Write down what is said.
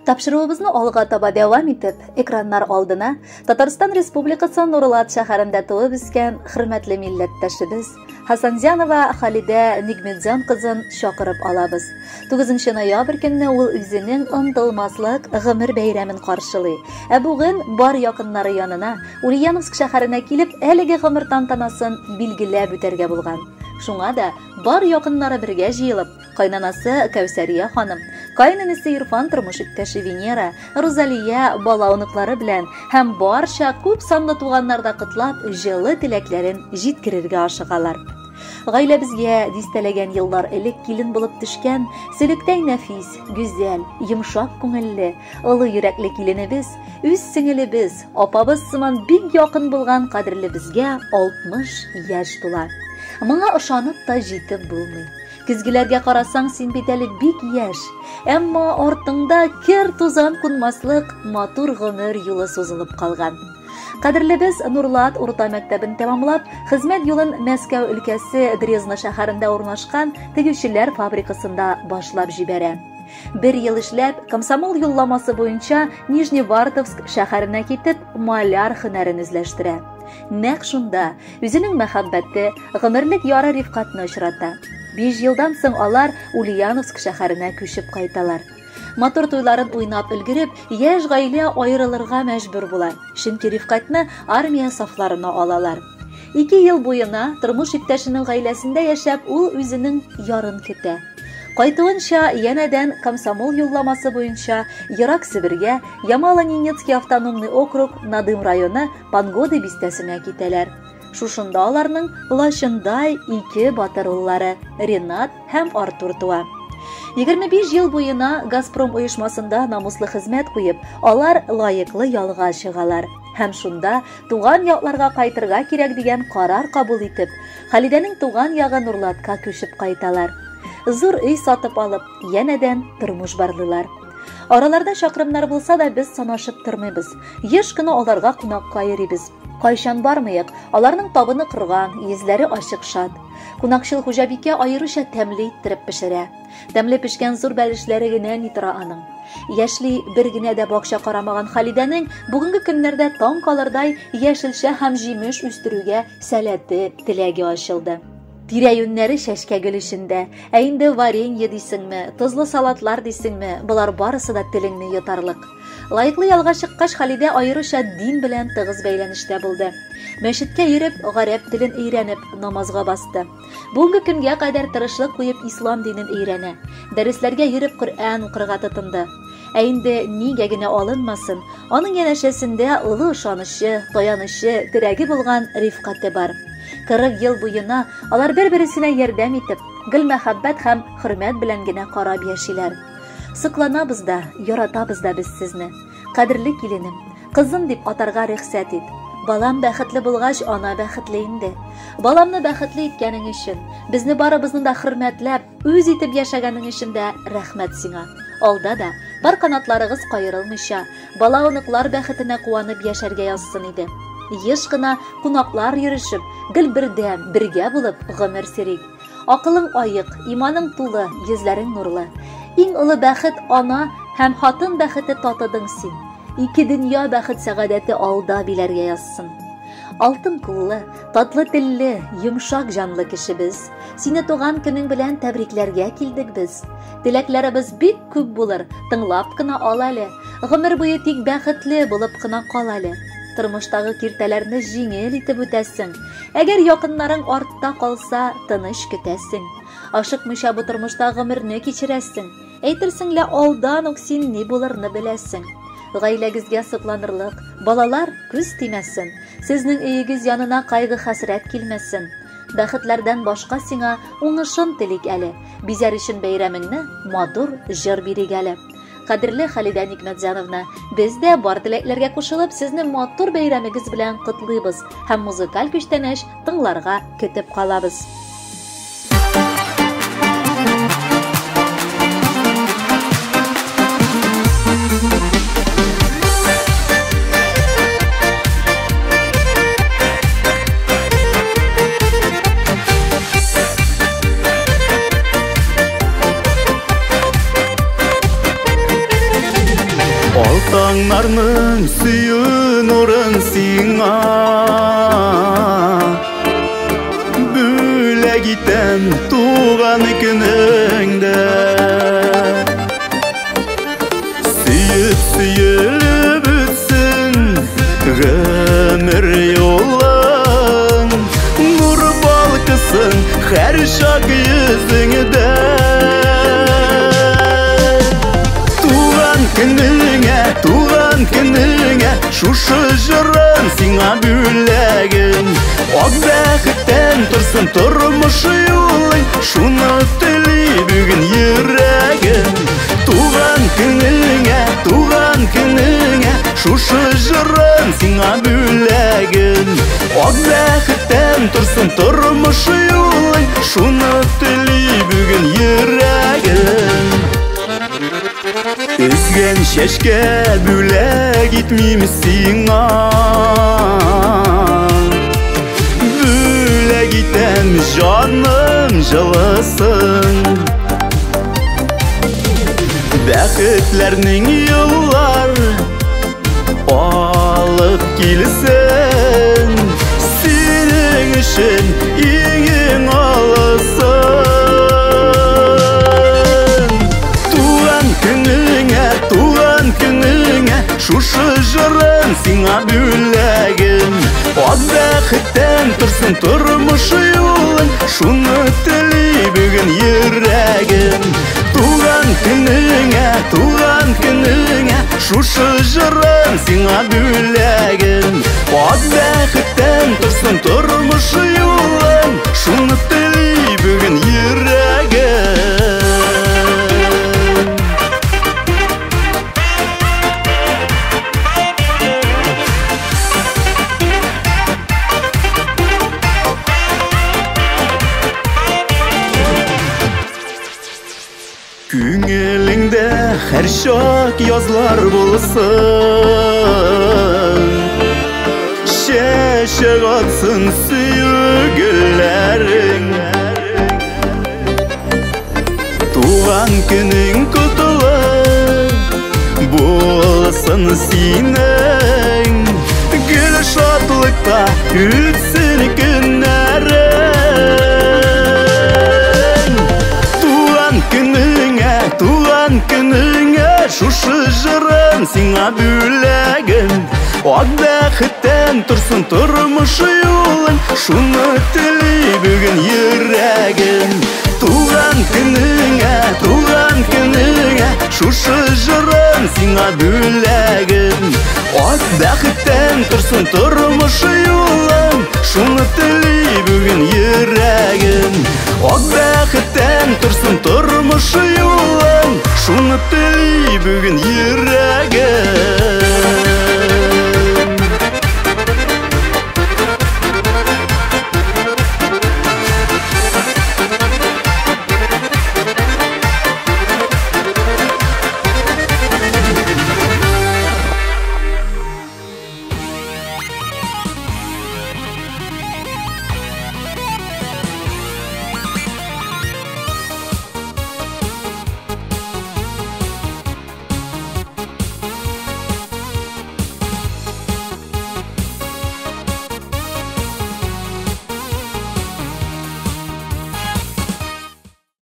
Тапшыруыбызны алга таба дәвам итеп, экраннар алдына Татарстан Республикасы Нурлат шәһәрендә туып үскән хөрмәтле милләттәшебез Хасанзянова Халидә Нигметзян кызын чакырып алабыз. 9 ноябрь көнне ул үзенең онытылмаслык гомер бәйрәмен каршылый. Ә бүген бар якыннары янына Ульяновск шәһәренә килеп, әлеге гомер тантанасын билгеләп үтәргә булган. Шуңа да бар якыннары бергә җыелып, кайнанасы Кәүсәрия ханым, кайнэнесе Ирфан тормыш иптәше Венера, Рузалия бала оныклары белән һәм барча күп санлы туганнар да котлап, җылы теләкләрен җиткерергә ашыгалар. Гаиләбезгә дистәләгән еллар элек килен булып төшкән сөлектәй нәфис, гүзәл, йомшак күңелле, олы йөрәкле киленебез, үз сеңелебез, апабыз сыман бик якын булган кадерлебезгә 60 яшь тула. Моңа ышанып та җитеп булмый. Көзгеләргә карасаң, син бит әле бик яшь. Әмма артыңда кер тузан кунмаслык матур гомер юлы сузылып калган. Кадерлебез Нурлат урта мәктәбен тәмамлап, хезмәт юлын Мәскәү өлкәсе Дрезна шәһәрендә урнашкан тегүчеләр фабрикасында башлап җибәрә. Бер ел эшләп, комсомол юлламасы буенча Нижневартовск шәһәренә китеп, маляр һөнәрен үзләштерә. Нәкъ шунда үзенең мәхәббәте, гомерлек яры Рифкатны очрата. 5 елдан соң алар Ульяновск шәһәренә күчеп кайталар. Матур туйларын уйнап өлгереп, яшь гаилә аерылырга мәҗбүр була. Чөнки Рифкатны армия сафларына алалар. 2 ел буена тормыш иптәшенең гаиләсендә яшәп, ул үзенең ярын көтә. Кайтуынча янәдән комсомол юлламасы буенча Ерак Себергә, Ямало-Ненецкий автономный округ, Надым районы, Пангоды бистәсенә китәләр. Шушында аларның лачындай ике батыр уллары Ренат һәм Артур туа. 25 ел буена Газпром оешмасында намуслы хезмәт куеп, алар лаеклы ялга чыгалар. Һәм шунда туган якларга кайтырга кирәк дигән карар кабул итеп, Халидәнең туган ягы Нурлатка күчеп кайталар. Зур өй сатып алып, янәдән тормыш барлыйлар. Араларда чакрымнар булса да без санашып тормыйбыз. Еш кына аларга кунакка йөрибез. Кайчан бармыйк, аларның табыны корган, йөзләре ачык шат. Кунакчыл хуҗабикә аеруча тәмле иттереп пешерә. Тәмле пешкән зур бәлешләре генә ни тора аның. Яшьли бер генә дә бакча карамаган Халидәнең бүгенге көннәрдә таң калырдай яшелчә һәм җимеш үстерүгә сәләте, теләге ачылды. Тирә-юньнәре чәчкә гөл эчендә. Ә инде варенье дисеңме, тозлы салатлар дисеңме, болар барысы да телеңне йотарлык. Лаеклы ялга чыккач, Халидә аеруча дин белән тыгыз бәйләнештә булды. Мәчеткә йөреп, гарәп телен өйрәнеп, намазга басты. Бүгенге көнгә кадәр тырышлык куеп ислам динен өйрәнә. Дәресләргә йөреп Коръән укырга тотынды. Ә инде нигә генә алынмасын, аның янәшәсендә олы ышанычы, таянычы, терәге булган Рифкате бар. 40 ел буена алар бер-берсенә ярдәм итеп, гел мәхәббәт һәм хөрмәт белән генә карап яшиләр. Сокланабыз да, яратабыз да без сезне. Кадерле киленем, кызым дип атарга рөхсәт ит. Балам бәхетле булгач, ана бәхетле инде. Баламны бәхетле иткәнең өчен, безне барыбызны да хөрмәтләп, үз итеп яшәгәнең өчен дә рәхмәт сиңа. Алда да бар канатларыгыз каерылмыйча, бала оныклар бәхетенә куанып яшәргә язсын иде. Еш кына кунаклар йөрешеп, гел бердәм, бергә булып гомер сөрик. Акылың аек, иманың тулы, йөзләрең нурлы. Иң олы бәхет ана һәм хатын бәхете татыдың син. Ике дөнья бәхет сәгадәте алда биләргә язсын. Алтын куллы, татлы телле, йомшак җанлы кешебез. Сине туган көнең белән тәбрикләргә килдек без. Теләкләребез бик күп булыр, тыңлап кына ал әле. Гомер буе тик бәхетле булып кына кал әле. Тормыштагы киртәләрне җиңел итеп үтәсең. Әгәр якыннарың артта калса, тыныч көтәсең. Ашыкмыйча бу тормышта гомерне кичерәсең. Әйтерсең лә алдан ук син ни булырны беләсең. Гаиләгезгә сокланырлык, балалар күз тимәсен. Сезнең өегез янына кайгы-хәсрәт килмәсен. Бәхетләрдән башка сиңа уңышын телик әле. Бизәр өчен бәйрәмеңне матур җыр бирик әле. Кадерле Халидә Никмәтзяновна, без дә бар теләкләргә кушылып, сезне матур бәйрәмегез белән котлыйбыз һәм музыкаль күчтәнәч тыңларга көтеп калабыз. шушы җырым сиңа бүләгем. Ак бәхеттән торсын тормыш юлың, шуны тели бүген йөрәгем. Туган көнеңә, туган көнеңә, шушы җырым сиңа бүләгем. Ак бәхеттән торсын тормыш юлың, шуны тели бүген йөрәгем. Өзгән чәчкә бүләк итмим сиңа, бүләк итәм җаным җылысын. Бәхетләрнең юллар алып килсен, синең өчен иң-иң алысын. Туган көнеңә, туган көнеңә, шушы җырым сиңа бүләгем. Ак бәхеттән торсын тормыш юлың, шуны тели бүген йөрәгем. Туган көнеңә, туган көнеңә, шушы җырым сиңа бүләгем. Ак бәхеттән торсын тормыш юлың, шуны тели бүген йөрәгем. Күңелеңдә һәр чак язлар булсын, чәчәк атсын сөю гөлләрең. Туган көнең котлы булсын синең, гөл шатлыкта үтсен көннәрең. Туган көнеңә, туган көнеңә, шушы җырым сиңа бүләгем. Ак бәхеттән торсын тормыш юлың, шуны тели бүген йөрәгем. Туган көнеңә, туган көнеңә, шушы җырым сиңа бүләгем. Ак бәхеттән торсын тормыш юлың, шуны тели бүген йөрәгем. Ак бәхеттән торсын тормыш юлың, шуны тели бүген йөрәгем.